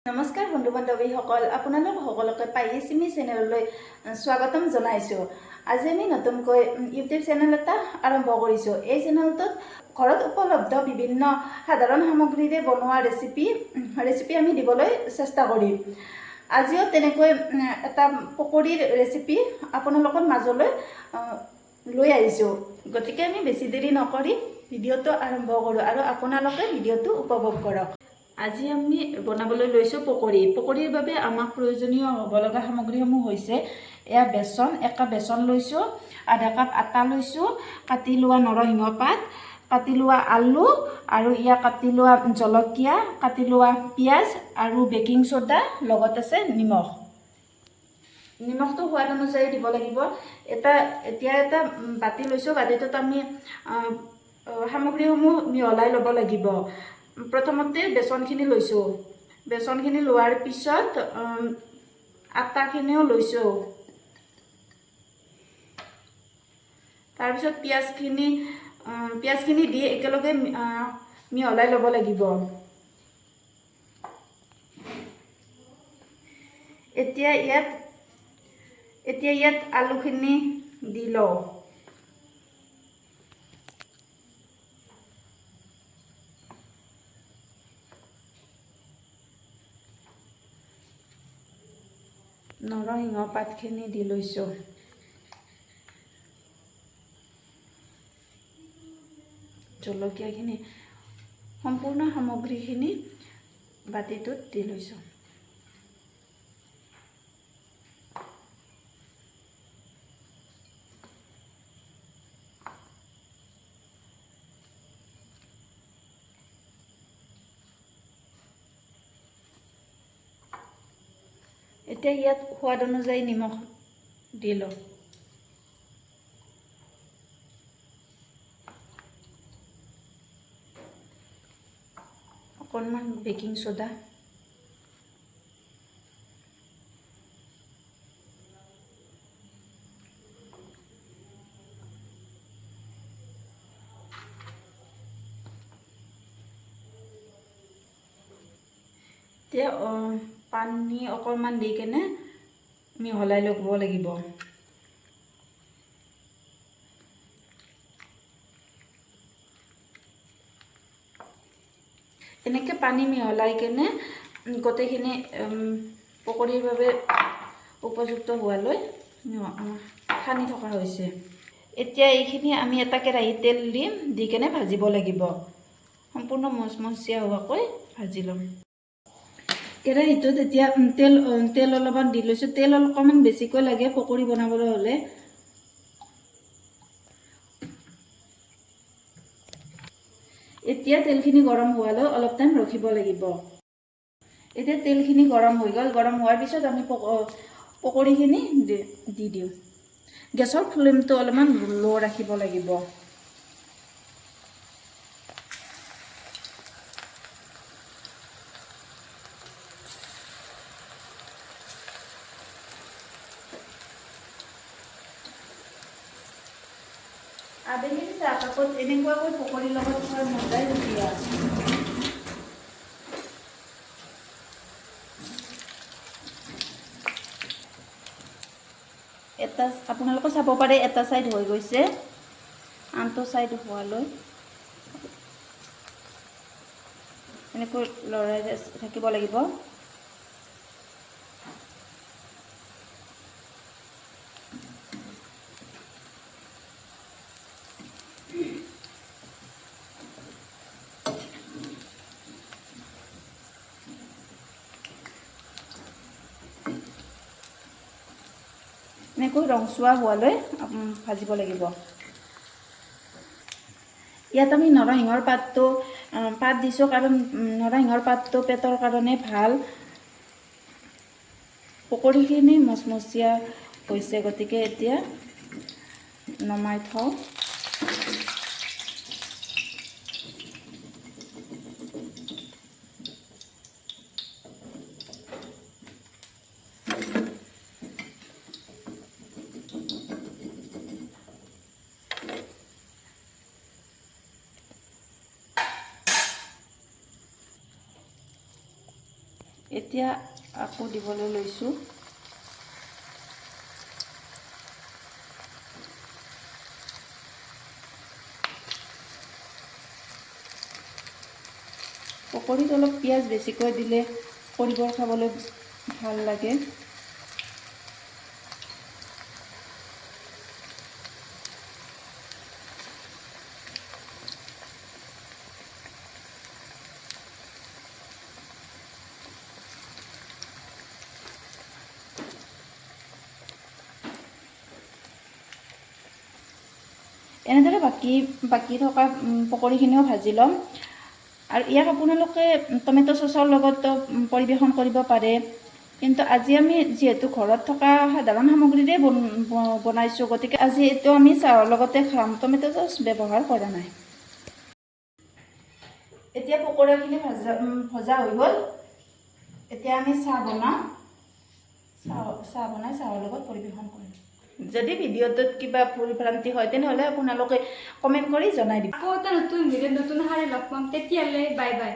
নমস্কাৰ বন্ধু বান্ধৱীসকল, আপোনালোক সকলোকে পাহি চিমি চেনেললৈ স্বাগতম জনাইছোঁ। আজি আমি নতুনকৈ ইউটিউব চেনেল এটা আৰম্ভ কৰিছোঁ। এই চেনেলটোত ঘৰত উপলব্ধ বিভিন্ন সাধাৰণ সামগ্ৰীৰে বনোৱা ৰেচিপি ৰেচিপি আমি দিবলৈ চেষ্টা কৰিম। আজিও তেনেকৈ এটা পকৰীৰ ৰেচিপি আপোনালোকৰ মাজলৈ লৈ আহিছোঁ। গতিকে আমি বেছি দেৰি নকৰি ভিডিঅ'টো আৰম্ভ কৰোঁ আৰু আপোনালোকে ভিডিঅ'টো উপভোগ কৰক। আজি আমি বনাবলৈ লৈছোঁ পকৰী। পকৰীৰ বাবে আমাক প্ৰয়োজনীয় হ'ব লগা সামগ্ৰীসমূহ হৈছে এয়া বেচন, 1 কাপ বেচন লৈছোঁ, আধা কাপ আটা লৈছোঁ, কাটি লোৱা নৰসিংহ পাত, কাটি লোৱা আলু আৰু ইয়া কাটি লোৱা জলকীয়া, কাটি লোৱা পিঁয়াজ আৰু বেকিং চ'ডা, লগত আছে নিমখ। নিমখটো সোৱাদ অনুযায়ী দিব লাগিব। এতিয়া এটা বাতি লৈছোঁ। বাতিটোত আমি সামগ্ৰীসমূহ মিহলাই ল'ব লাগিব। প্ৰথমতে বেচনখিনি লৈছোঁ। বেচনখিনি লোৱাৰ পিছত আটাখিনিও লৈছোঁ। তাৰপিছত পিঁয়াজখিনি দি একেলগে মিহলাই ল'ব লাগিব। এতিয়া ইয়াত আলুখিনি দি লওঁ। নৰসিংহ পাতখিনি দি লৈছোঁ। জলকীয়াখিনি, সম্পূৰ্ণ সামগ্ৰীখিনি বাতিটোত দি লৈছোঁ। এতিয়া ইয়াত সোৱাদ অনুযায়ী নিমখ দি লওঁ। অকণমান বেকিং চ'ডা। এতিয়া পানী অকণমান দি কেনে মিহলাই ল'ব লাগিব। এনেকৈ পানী মিহলাই কেনে গোটেইখিনি পকৰীৰ বাবে উপযুক্ত হোৱালৈ সানি থকা হৈছে। এতিয়া এইখিনি আমি এটা কেৰাহীত তেল দিম, দি কেনে ভাজিব লাগিব। সম্পূৰ্ণ মচমচীয়া হোৱাকৈ ভাজি ল'ম। কেৰাহীটোত এতিয়া তেল অলপমান দি লৈছোঁ। তেল অকণমান বেছিকৈ লাগে পকৰী বনাবলৈ হ'লে। এতিয়া তেলখিনি গৰম হোৱালৈ অলপ টাইম ৰখিব লাগিব। এতিয়া তেলখিনি গৰম হৈ গ'ল। গৰম হোৱাৰ পিছত আমি পকৰীখিনি দি দিওঁ। গেছৰ ফ্লেমটো অলপমান ল' ৰাখিব লাগিব। আবেলিৰ চাহকাপত এনেকুৱাকৈ পকৰীৰ লগত খোৱাৰ মজাই সুকীয়া। এটা আপোনালোকে চাব পাৰে, এটা ছাইড হৈ গৈছে। আনটো ছাইড হোৱালৈ এনেকৈ লৰাই থাকিব লাগিব। এনেকৈ ৰংচোৱা হোৱালৈ ভাজিব লাগিব। ইয়াত আমি নৰসিংহৰ পাত দিছোঁ, কাৰণ নৰসিংহৰ পাতটো পেটৰ কাৰণে ভাল। পকৰীখিনি মচমচীয়া হৈছে, গতিকে এতিয়া নমাই থওঁ। এতিয়া আকৌ দিবলৈ লৈছোঁ। পকৰীত অলপ পিঁয়াজ বেছিকৈ দিলে পকৰীবোৰ খাবলৈ ভাল লাগে। এনেদৰে বাকী বাকী থকা পকৰীখিনিও ভাজি ল'ম। আৰু ইয়াক আপোনালোকে টমেট' চচৰ লগতো পৰিৱেশন কৰিব পাৰে, কিন্তু আজি আমি যিহেতু ঘৰত থকা সাধাৰণ সামগ্ৰীৰে বনাইছোঁ, গতিকে আজি এইটো আমি চাহৰ লগতে খাম, টমেট' চচ ব্যৱহাৰ কৰা নাই। এতিয়া পকৰাখিনি ভজা হৈ গ'ল। এতিয়া আমি চাহ বনাম। চাহ বনাই চাহৰ লগত পৰিৱেশন কৰিম। যদি ভিডিঅ'টোত কিবা ভুল ভ্ৰান্তি হয়, তেনেহ'লে আপোনালোকে কমেণ্ট কৰি জনাই দিব। আকৌ এটা নতুন ভিডিঅ'ত নতুন শাৰী লগ পাম। তেতিয়ালৈ বাই বাই।